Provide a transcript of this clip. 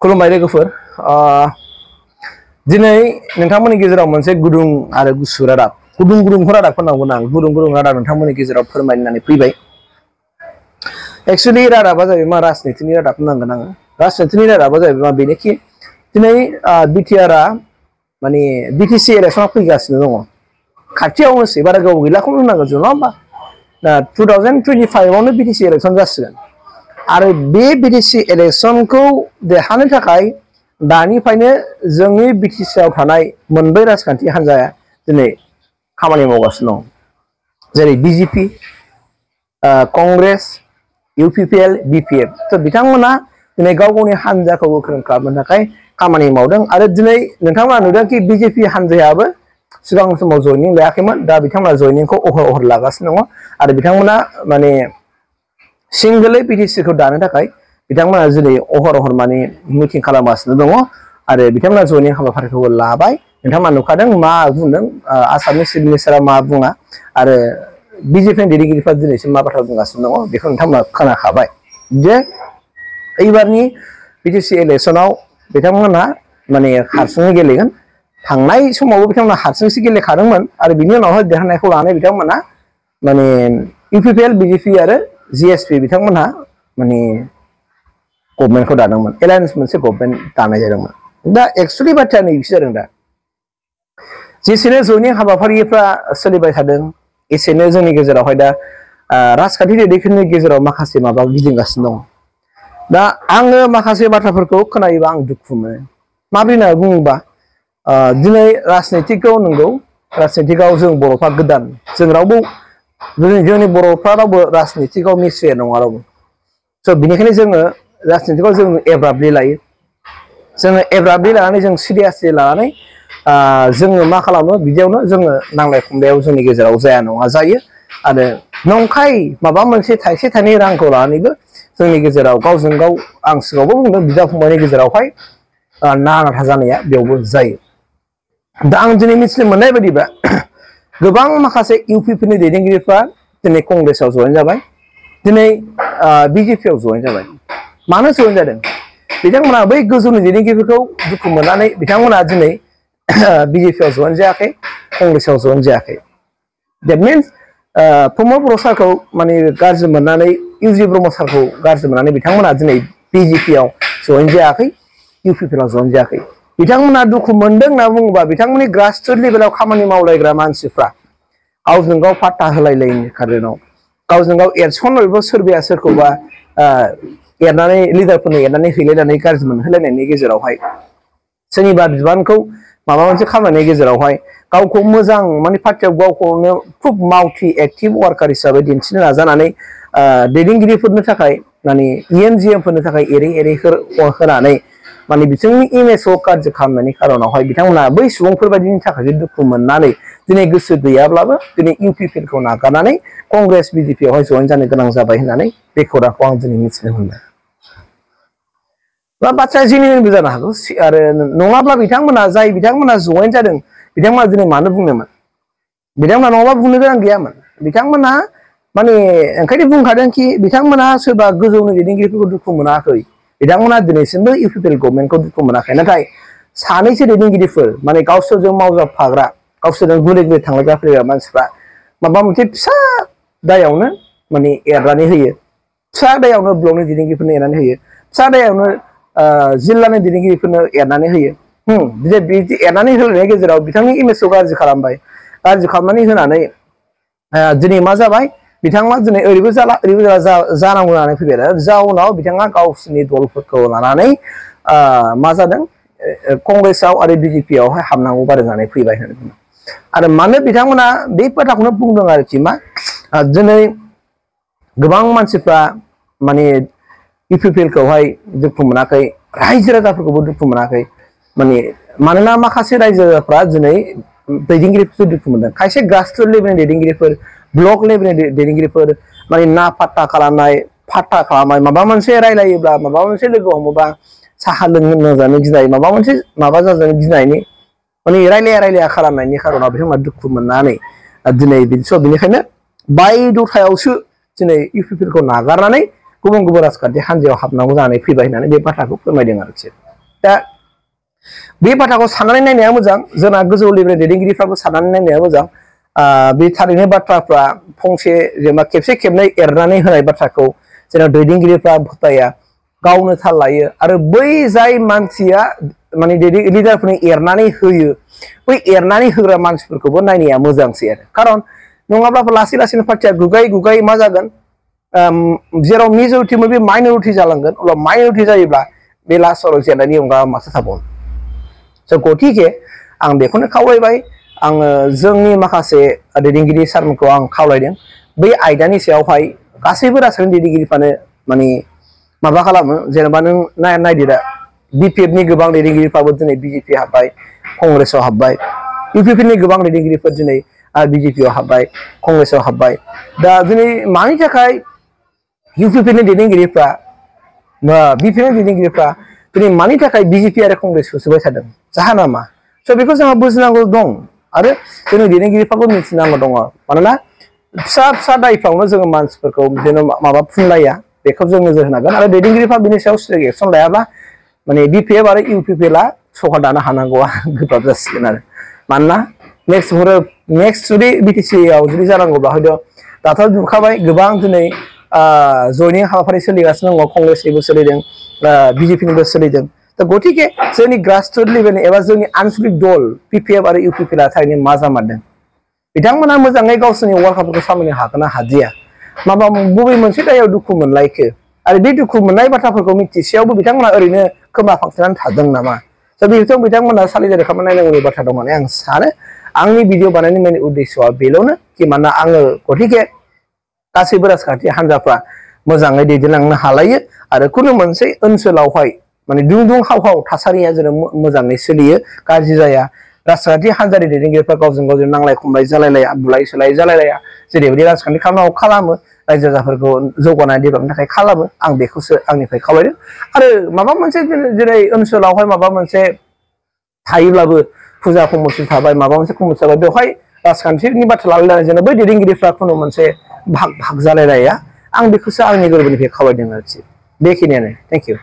खुलुमबाय लोगोफोर दिनै नोंथांमोननि गेजेराव मोनसे गुदुं आरो गुसु रादाब गुदुं रादाब होनांगोन आं गुदुं रादाब नोंथांमोननि गेजेराव फोरमायनानै फैबाय एक्चुअली रादाबा जाहैबाय मा राजनितिनि रादाब होनांगोन आङो राजनितिनि रादाबा जाहैबाय मा बेनोखि दिनै बिटिआरआ माने बिटिसि इलेक्सना फैगासिनो दङ खाथियावनोसै बारा गोबाव गैलाखौनो होनांगोन जों नङा होमबा दा 2025 आवनो बिटिसि इलेक्सन जासिगोन आरो बे बिटिसि इलेक्शनखौ देरहानो थाखाय दानिफ्रायनो जोंनि बिटिसिआव थानाय मोनब्रै राजखान्थि हान्जाया दिनै खामानि मावगासिनो दं जेरै बिजेपि कांग्रेस इउपिपिएल बिपिएफ थ' बिथांमोना दिनै गाव गावनि हान्जाखौ गोख्रों खालामनो थाखाय खामानि मावदों आरो दिनै नोंथांमोना नुदोंखि बिजेपि हान्जायाबो सिगां समाव जयनिं लायाखैमोन दा बिथांमोना जयनिंखौ अहर लागासिनो दङ आरो बिथांमोना माने सिंगलै बिटिसिखौ दानो थाखाय बिथांमोना दिनै अहर माने मिटिं खालामगासिनो दङ आरो बिथांमोना जयनिं हाबाफारिखौबो लाबाय नोंथांमोना नुखादों मा बुंदों आसामनि चिफ मिनिस्टारा मा बुङा आरो बिजेपिनि दैदेनगिरिफ्रा दिनैसिम मा बाथ्रा बुंगासिनो दङ बेखौ नोंथांमोना खोनाखाबाय जे एबारनि बिटिसि इलेक्शनाव बिथांमोना माने हारसिङै गेलेगोन थांनाय समावबो बिथांमोना हारसिंसो गेलेखादोंमोन आरो बिनि उनावहाय देरहानायखौ लानानै बिथांमोना माने इउपिपिएल बिजेपि आरो जिएसपि बिथांमोनहा माने गभर्नमेन्टखौ दादोंमोन एलायन्स मोनसे गभर्नमेन्ट दानाय जादोंमोन दा एक्चुअली बाथ्राया नैबेसो जादों दा जेसेनो जयनिं हाबाफारिफ्रा सोलिबाय थादों एसेनो जोंनि गेजेरावहाय दा राजखान्थि दैदेनगिरिनि गेजेराव माखासे माबा गिदिंगासिनो दं दा आङो माखासे बाथ्राफोरखौ खोनायोबा आं दुखु मोनो माबोरै होनना बुङोबा दिनै राजनितिकआव नंगौ राजनितिकआव जों बर'फ्रा गोदान जों रावबो जोंनि बर'फ्रा रावबो राजनितिकआव मिसुयेर नङा रावबो स' बेनिखायनो जोङो राजनितिकआव जों एब्राबलि लायो जोङो एब्राबलि लानानै जों सिरियासलि लानानै जोङो मा खालामो बिदियावनो जोङो नांलाय खमलायाव जोंनि गेजेराव जाया नङा जायो आरो नंखाय माबा मोनसे थाइसे थाइनै रांखौ लानानैबो जोंनि गेजेराव गावजों गाव आं सिगाङावबो बुंदों बिदा फंबायनि गेजेरावहाय नाङा जानाया बेयावबो जायो दा आं दिनै मिथिनो मोननाय बायदिबा गोबां माखासे इउपिपिनि दैदेनगिरिफ्रा दिनै कंग्रेसआव जयेन जाबाय दिनै बिजेपिआव जयेन जाबाय मानो जयेन जादों बिथांमोना बै गोजौनि दैदेनगिरिफोरखौ दुखु मोननानै बिथांमोना दिनै बिजेपिआव जयेन जायाखै कंग्रेसआव जयेन जायाखै देट मिन्स प्रमद बर' सारखौ माने गाज्रि मोननानै इउजि ब्रह्म सारखौ गाज्रि मोननानै बिथांमोना दिनै बिजेपिआव जयेन जायाखै इउपिपिआव जयेन जायाखै बिथांमोना दुखु मोनदों होनना बुङोबा बिथांमोननि ग्रासरुट लेभेलाव खामानि मावलायग्रा मानसिफ्रा गावजों गाव पाट्टा होलायलायिनि खारनाव गावजों गाव एरसनलायबो सोरबाया सोरखौबा एरनानै लिडारफोरनो एरनानै हैलायनानै गाज्रि मोनहोलायनायनि गेजेरावहाय सोरनिबा बिबानखौ माबा मोनसे खामानिनि गेजेरावहाय गावखौ मोजां माने पार्टियाव गावखौनो खुब मावथि एक्टिभ वार्कार हिसाबै दिन्थिनो नाजानानै दैदेनगिरिफोरनि थाखाय माने इएनजिएमफोरनि थाखाय एरै होनानै माने बिथांनि इमेजखौ गाज्रि खालामनायनि खारनावहाय बिथांमोना बै सुबुंफोरबायदिनि थाखाय दुखु मोननानै दिनै गोसो गैयाब्लाबो दिनै इउपिपिएलखौ नागारनानै कंग्रेस बिजेपिआवहाय जयेन जानो गोनां जाबाय होननानै बे खौरांखौ आं दिनै मिथिनो मोनबाय बाथ्राया जेनिबो जानो हागौ आरो नङाब्ला बिथांमोना जयेन जादों बिथांमोना दिनै मानो बुंनोमोन बिथांमोना नङाबा बुंनो गोनां गैयामोन बिथांमोना माने ओंखायनो बुंखादोंखि बिथांमोना सोरबा गोजौनि दैदेनगिरिफोरखौ दुखु मोनाखै बिथांमोना दिनैसिमबो इउपिपिएल गभर्नमेन्टखौ दुखु मोनाखै नाथाय सानैसो दैदेनगिरिफोर माने गावसोरजों मावजाबफाग्रा गावसोरजों गुले गुले थांलायग्रा फैग्रा मानसिफ्रा माबा मोनसे फिसा दायावनो माने एरनानै होयो फिसा दायावनो ब्लकनि दैदेनगिरिफोरनो एरनानै होयो फिसा दायावनो जिल्लानि दैदेनगिरिफोरनो एरनानै होयो बिदि एरनानै होनायनि गेजेराव बिथांनि इमेजखौ गाज्रि खालामबाय गाज्रि खालामनानै होनानै दिनै मा जाबाय बिथाङा दिनै ओरैबो जाला ओरैबो जानांगौ जानानै फैबाय आरो जाउनाव बिथाङा गावसिनि दलफोरखौ लानानै मा जादों कंग्रेसआव आरो बिजेपिआवहाय हाबनांगौ बादि जानानै फैबाय होननानै बुङो आरो मानो बिथांमोना बे बाथ्राखौनो बुंदों आरोखि मा दिनै गोबां मानसिफ्रा माने इउपिपिएलखौहाय दुखु मोनाखै रायजो राजाफोरखौबो दुखु मोनाखै माने मानोना माखासे रायजो राजाफ्रा दिनै दैदेनगिरिफोरखौ दुखु मोनदों खायसे ग्रासरुट लेभेलनि दैदेनगिरिफोर ब्लक लेभेलनि दैदेनगिरिफोर माने ना पाट्टा खालामनाय माबा मोनसे रायलायोब्ला माबा मोनसे लोगो हमोबा साहा लोंनो जानो गिनाय माबा मोनसे माबा जाजानो गिनायनि माने रायलाया खालामनायनि खारनाव बिथांमोना दुखु मोननानै दिनै बेनिखायनो बायद'थायावसो दिनै इउपिपिएलखौ नागारनानै गुबुन राजखान्थि हान्जायाव हाबनांगौ जानानै फैबाय होननानै बे बाथ्राखौ फोरमायदों आरोखि दा बे बाथ्राखौ साननानै नायनाया मोजां जोंना गोजौ लेभेलनि दैदेनगिरिफ्राबो साननानै नायनाया मोजां बे थारैनो बाथ्राफ्रा फंसे जेनेबा खेबसे खेबनै एरनानै होनाय बाथ्राखौ जेनेबा दैदेनगिरिफ्रा फोथाया गावनो थाल लायो आरो बै जाय मानसिया माने लिडारफोरनि एरनानै होयो बै एरनानै होग्रा मानसिफोरखौबो नायनाया मोजांसै आरो खारन नङाब्ला लासै लासैनो पार्टिया गुगाय मा जागोन जेराव मेजरिटिमोन बे माइनरिटि जालांगोन अब्ला माइनरिटि जायोब्ला बे लास्टआव जेननायनि अनगा माथो थाबावनो स' गतिके आं बेखौनो खावलायबाय आङो जोंनि माखासे दैदेनगिरि सारमोनखौ आं खावलायदों बै आयदानि सायावहाय गासैबो राजखान्थि दैदेनगिरिफ्रानो माने माबा खालामो जेनेबा नों नायदो दा बिपिएफनि गोबां दैदेनगिरिफ्राबो दिनै बिजेपि हाबबाय कंग्रेसआव हाबबाय इउपिपिनि गोबां दैदेनगिरिफोर दिनै बिजेपिआव हाबबाय कंग्रेसआव हाबबाय दा दिनै मानि थाखाय इउपिपिनि दैदेनगिरिफ्रा बिपिएफनि दैदेनगिरिफ्रा दिनै मानि थाखाय बिजेपि आरो कंग्रेस होसोबाय थादों जाहोना मा स' बेखौ जोंहा बुजिनांगौ दं आरो जोंनि दैदेनगिरिफ्राबो मिथिनांगौ दङ मानोना फिसा फिसा दायफ्रावनो जोङो मानसिफोरखौ जेन' माबा फुनलाया बेखौ जों नोजोर होनांगोन आरो दैदेनगिरिफ्रा बिनि सायाव एक्सन लायाब्ला माने बिपिएफ आरो इउपिपिएलआ सरकार दानो हानांगौआ गोब्राब जासिगोन आरो मानोना नेक्स्ट जुदि बिटिसिआव जुदि जानांगौब्ला हयथ' दाथ' नुखाबाय गोबां दिनै जयनिं हाबाफारि सोलिगासिनो दङ कंग्रेसनिबो सोलिदों बिजेपिनिबो सोलिदों दा गतिके जोंनि ग्रासरुट लेभेलनि एबा जोंनि आनसलिक दल बिपिएफ आरो इउपिपिएलआ थारैनो मा जामारदों बिथांमोना मोजाङै गावसोरनि वार्कआपफोरखौ सामलायनो हागोन ना हादिया माबा बबे मोनसे दायाव दुखु मोनलायखो आरो बे दुखु मोननाय बाथ्राफोरखौ मिथिसेयावबो बिथांमोना ओरैनो खोमा फांथेनानै थादों नामा दा बेखौ बिथांमोना सालिजारि खालामनाय नायनांगौनि बाथ्रा दं होननानै आं सानो आंनि भिडिअ बानायनायनि मेन उद्देश्यआ बेल'नो कि मानोना आङो गतिके गासैबो राजखान्थि हान्जाफ्रा मोजाङै दैदेनलांनो हालायो आरो खुनु मोनसे ओनसोलावहाय माने दुं हाव थासारिया जेन मोजाङै सोलियो गाज्रि जाया राजखान्थि हान्जानि दैदेनगिरिफ्रा गावजों गाव नांलाय खमलाय जालायलाया बुलाय सोलाय जालायलाया जेरैबायदि राजखान्थि खालामनांगौ खालामो रायजो राजाफोरखौ जौगानाय डेभेलपनि थाखाय खालामो आं बेखौसो आंनिफ्राय खावलायदों आरो माबा मोनसे जेरै ओनसोलावहाय माबा मोनसे थायोब्लाबो फुजा कमिटि थाबाय माबा मोनसे कमिटि थाबाय बेवहाय राजखान्थिनि बाथ्रा लालायनानै जेन बै दैदेनगिरिफ्रा खुनु मोनसे भाग जालायलाया आं बेखौसो आंनि गोरबोनिफ्राय खावलायदों आरोखि बेखिनियानो थेंक इउ